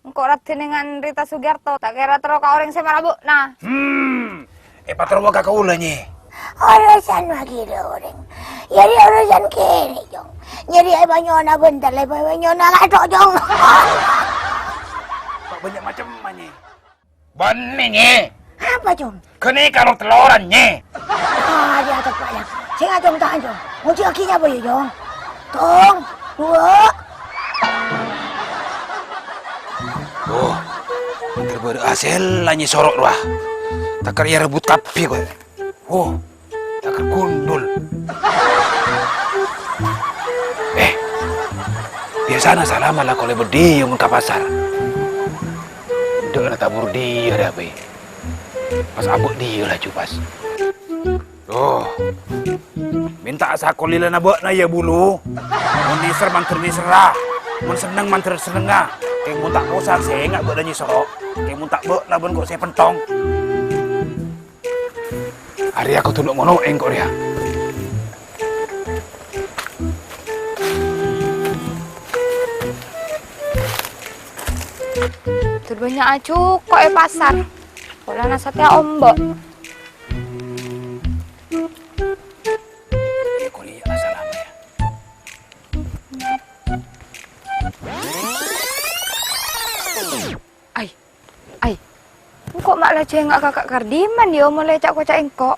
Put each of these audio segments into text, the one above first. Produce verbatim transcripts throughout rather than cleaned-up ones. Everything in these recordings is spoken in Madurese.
Engko' raddhinna ngan Rita Sugiarto, ta' kèra terro ka orèng sè mara bâ'na. Hmm, èpaterrowa ka kaulâ, Nyè. Orosan maghi rèya orèng. Yâ, rèya orosan kènè', Cong. Nyè rèya èpanyona bhender, èpanyona kathok, Cong. Kok bânnya' macemma, Nyè? Bânnè, Nyè. Apa, Cong? Ghânèka lor-telloran, Nyè. Ah, yâ, teppa'na. Sènga', Cong, tahan, Cong. Ngodhi'aghi nyapa, yâ, Cong? Tong, duwâ'. Oh, mandhâr bârâ' hasèlla Nyè Soro' rowa. Takar èarebbhut kabbhi, koy. Oh, takar gundul. Eh, biyasana Salama la kolè bâdhiyâ mon ka pasar. Dâ'na tabur dhiyâ rè, apa? Pas abâ' dhiyâ laju pas. Loh. Mènta'a sakolèlana bâ'na, yâ, Bulu. Mon nèser mandhâr nèserra. Mon senneng mandhâr sennengnga. Kèng mon ta' posang sènga' bâ'na Nyè Soro'. Kèng mon ta' bâ'na bân ko' sè pentong. Arèya kodhu no'-ngono'è engko' rèya. Dur bânnya' ajhuko' è pasar. Polana satèya ombo'. Engko' rèya asal apa, yâ? Ai, ai. Engko' ma' la jhâ' ènga' ka Ka' Kardiman, yâ, molaè ca'-koca' engko'.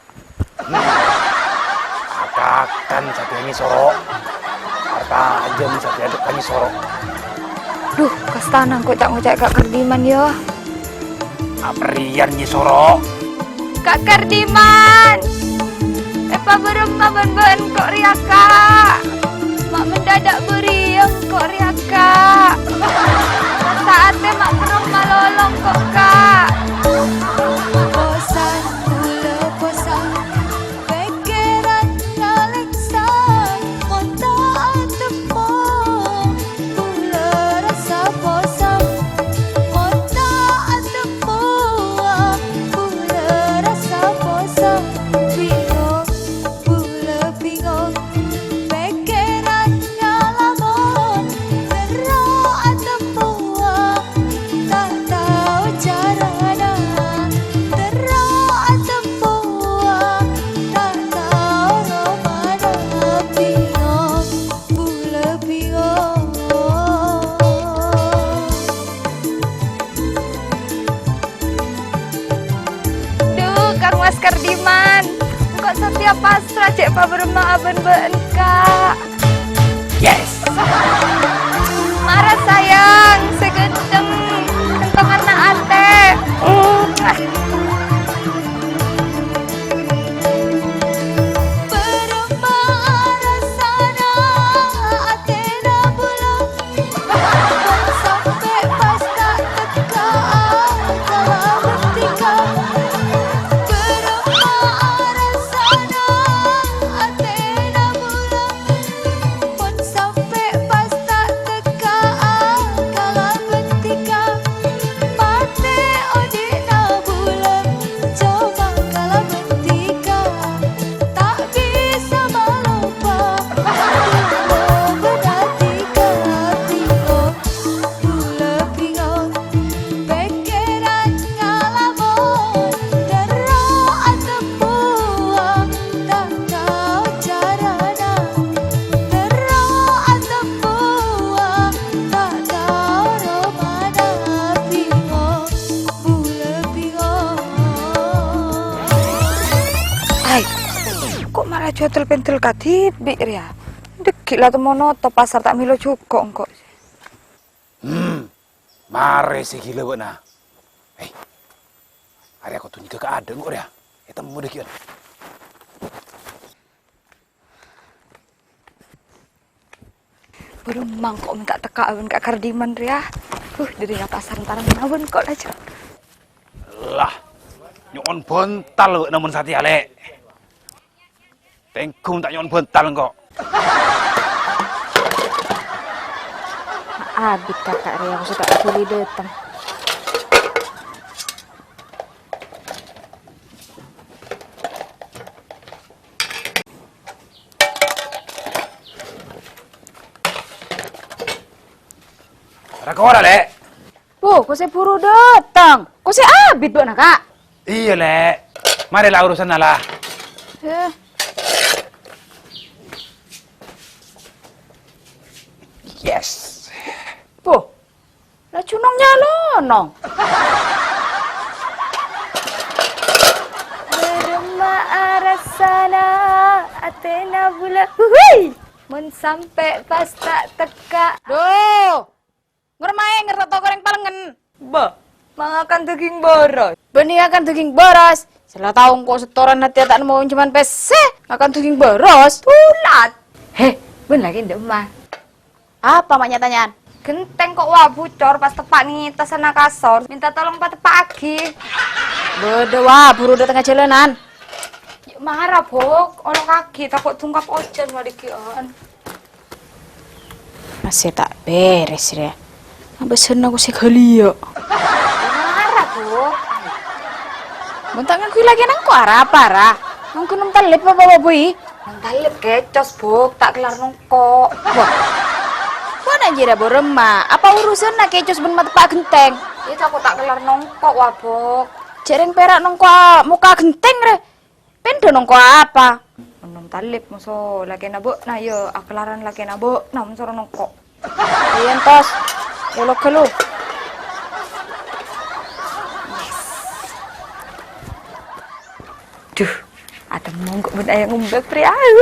Akakan satèya Nyè Soro'. Artajâm satèya dâ' ka Nyè Soro'. Duh, kastana engko' ca'-ngoca' Ka' Kardiman, yâ. Apa rèya Nyè Soro'? Ka' Kardiman! Èpabârâmma bân bâ'en ko' rèya, Ka'? Ma' mendadak bâriyâ ko' rèya, Ka'? Rassa atè ma' perro malolo ko', Ka'? Posang, kaulâ posang, pèkkèran ngalèngsa, mon ta' atemmo. Kaulâ rassa posang, mon ta' atemmo, kaulâ rassa posang. Bingung, kaulâ bingung, pèkkèran ngalamon, terro atemmo, ta' tao carana, terro atemmo, ta' tao romana. Bingung, kaulâ bingung. Dhu, Kang Mas Kardiman, engko' satèya pasra jhâ' èpabârâmma bân bâ'en, Ka'. Yes! Mara sayang, sè ghântheng, kentonganna atè. Bârâmma rassana atèna bulâ, mon sampè' pas ta' tekka'a kalaban dhika. Bârâmma rassana atèna bulâ, mon sampè' pas ta' tekka'a kalaban dhika. Matè odi'na bulâ, coma kalaban dhika. Ta' bisa malopa, bulâ bâdâ dhika. Bingung, bulâ bingung, pèkkèran ngalamon, terro atemmo, ta' tao carana, terro atemmo, ta' tao romana. Bingung, bulâ bingung. Ai, ko' mara jhâ' tel-pentel kadhibi' rèya? Dâgghi' la temmo notop pasar, ta' mèlo jhuko' engko'. Hmm, marè sè ghilâ bâ'na. Hei, arèya kodhu nyèngghâ ka adâ' engko' rèya. Ètemmo dâgghi'ân. Buru mangko' mènta tekka'a bân Ka' Kardiman rèya. Huh, dâri ka pasar entar mawon ko' laju. Lah, nyo'on bhântal bâ'na mon satèya, Lè'. Tèngghu ta' nyo'on bhântal engko'. Abit kaka' rèya, aku suka peduli dâteng. Ra kora, Lè'. Bo, kok sè buru dâteng? Kok sè abit bâ'na, Ka'? Iyâ, Lè'. Marè la urusanna la. Eh. Yes. Bo, la Junong nyalonong. Bârâmma arasana atèna bulâ. Huhui! Mon sampè' pas ta' tekka'. Duh! Ngarmaè ngerta toko rèng palengngen. Bâh, mangakan dâging bârâs. Bânnè ngakan dâging bârâs. Sè la tao engko' setoran hati ta' nemmo coma pèssè. Ngakan dâging bârâs. Bulat. He, bân lagi ndak, Ma? Apa ma' nya-tanya'an? Ghentèng kok wa bucor pas teppa' neng è attassanna kasor. Minta tolong pateppa'aghi. Bâdâ wa, buru dâteng ajhâlânan. Ya, mara, Bok. Ono kaghi, tako' dungkap ojhân wa dâggi'ân. Masè ta' bherres, rè. Abâsana kok sè ghâliyâ'. Mara, Bok. Mon ta' ngangghuy lakèna engko' arapa, ra? Ngangghuy nom tallep apa, Bok, Boy? Nom tallep kècos, Bok. Ta' kellar nongko'. Wah. Bâ'na jârèya bârâmma. Apa urusanna kècos bân mateppa' ghentèng? Iyâ, tako' ta' kellar nongko', wa, Bok. Jhâ' rèng pèra' nongko' mokka' ghentèng, rè. Pèn dâ' nongko' apa? Nom tallep moso lakèna bâ'na, iyâ, akelaran lakèna bâ'na mon soro nongko'. Iyâ, entos. Yâ, lo ghâllu. Duh, atemmo engko' bân ayah ngombe priau.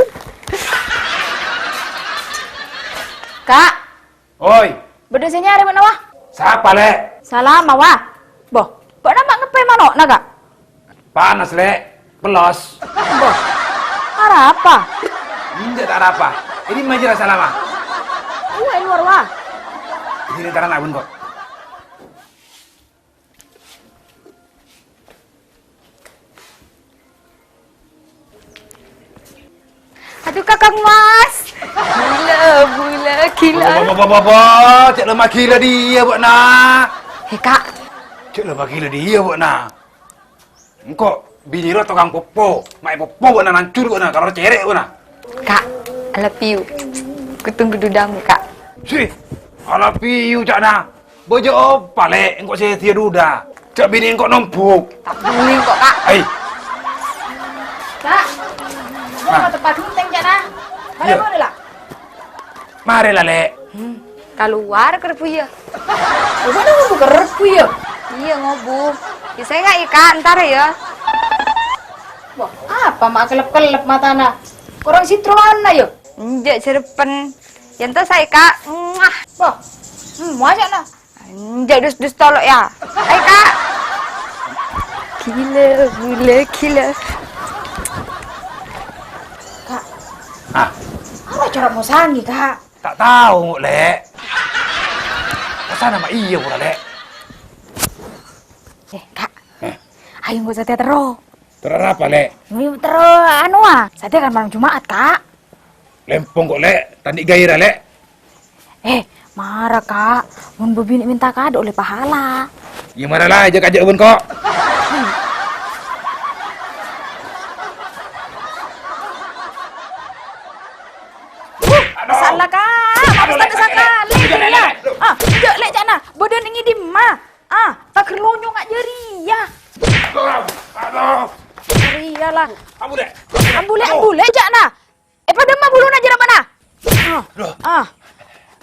Ka'. Oi. Bâdâ sè nyarè bâ'na, wa? Sapa, Lè'? Salama, wa. Boh, bâ'na ma' ngeppè mano'na, Ka'? Panas, Lè'. Pellos. Boh, arapa? Enjâ' ta' arapa. È dimma jârèya Salama? Uwâ, è lowar, wa. È sini tarana, bun, kok. Aduh, Kakang Mas. Gila, gila, gila. Bo, bo, bo, bo, bo. Cè' la magila dhiyâ, bâ'na. He, Ka'. Cè' la magila dhiyâ, bâ'na. Engko' binè rowa tokang poppo. Ma' è poppo bâ'na, nancor bâ'na, kalowar cèrè' bâ'na. Ka', I love you. Kutunggu dudamu, Ka'. Si, I love you, ca'na. Bâjâ apa, Lè'? Engko' sè dhiyâ duda. Jhâ' binè engko' nombhuk. Ta' peduli engko', Ka'. Ai. Ka'. Nah. Engko' teppa' ghentèng, ca'na. Mara, iyâ. Mara, la. Marè, la, Lè'. Hmm. Kalowar kerbhu, yâ. Kok ngobu kerbhu, yâ? Iyâ, ngobu. Yâ, sènga', yâ, Ka', entar, yâ. Wah, apa ma' kellep-kellep matana? Korang sitrowanna, yâ? Enjâ', sereppen. Yâ, entar saè, Ka'. Muah. Wah, hmm, muah, ca'na. Enjâ' dus-dus tolo', yâ. Ayo, Ka'. Gila, gila, gila. Ka'. Ah. Apa cara mau sangi, Ka'? Ta' tao, Lè'. Pasana ma' iyâ pora, Lè'. Eh, Ka'. Eh. Ayo, nggak usah teatro. Terus apa, Lè'? Nggak usah teatro, anu, ah. Satèya kan malem Jumat, Ka'. Lempong kok, Lè'. Ta' andi' gairah, Lè'. Eh, mara, Ka'. Mon bâbinè' mènta kado ollè pahala. Yâ, mara la, jhâ' kajâ' bun, kok. Aduh. Masalah, Ka'. Aduh, Lè', sakit, Lè'. Aduh, Lè', Lè'. Ah, jhâ', Lè', ca'na. Bâdân ngèdimma? Ah, tager lonyo nga' jârèya. Aduh, aduh. Jârèya la. Ambu, Lè'. Ambu, Lè', aduh. Ambu, Lè', ca'na. Èpadâmma buluna jârèya bâ'na. Ah. Aduh. Ah.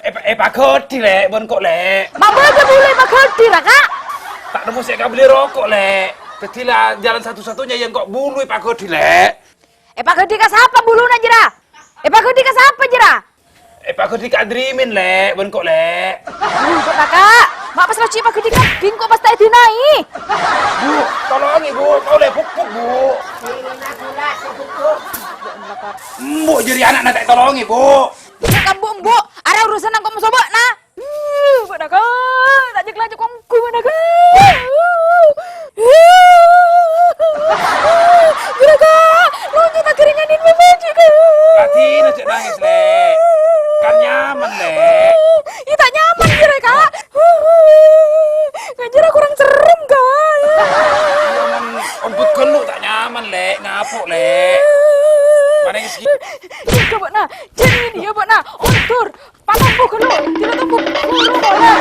Èpa-, èpaghâdhi, Lè', bun kok, Lè'. Ma' bâdâ bulu èpaghâdhi, ra, Ka'? Ta' nemmo sè èkabelli roko', Lè'. Dhâddhi la jalan satu-satunya yâ engko' bulu èpaghâdhi, Lè'. Èpaghâdhi ka sapa buluna jârèya? Èpaghâdhi ka sapa jârèya? Èpaghâdhi ka Adrimin, Lè', bun kok, Lè'. Aduh, kok, Ka'? Ma' pas laju èpaghâdhi ka bengko pas ta' èdinaè. Bu, tolongè, Bu. Kok ollè pupuk, Bu. Embu' jârèya ana'na ta' ètolongè, Bu. Ka' embu'-embu', arèya urusan engko' moso bâ'na. Uh, bâ'na, Ka', ta' jhâk-lajhâk ongghu, bâ'na, Ka'. Jârèya, Ka', lonyo ta' kèringan mèmè, Ka'. Latino jhâ' nangès, Lè'. Kan nyaman, Lè'. Iyâ, ta' nyaman, jârèya, Ka'. Nga' jârèya kurang serem, Ka'. Iyâ, mon ombut ghâllu ta' nyaman, Lè'. Ngapo', Lè'. Marèng sè- Iyâ, bâ'na. Jârèya, iyâ, bâ'na. Ondur. Patombu ghâllu. Tidak tombu. Ghâllu, bâ'na.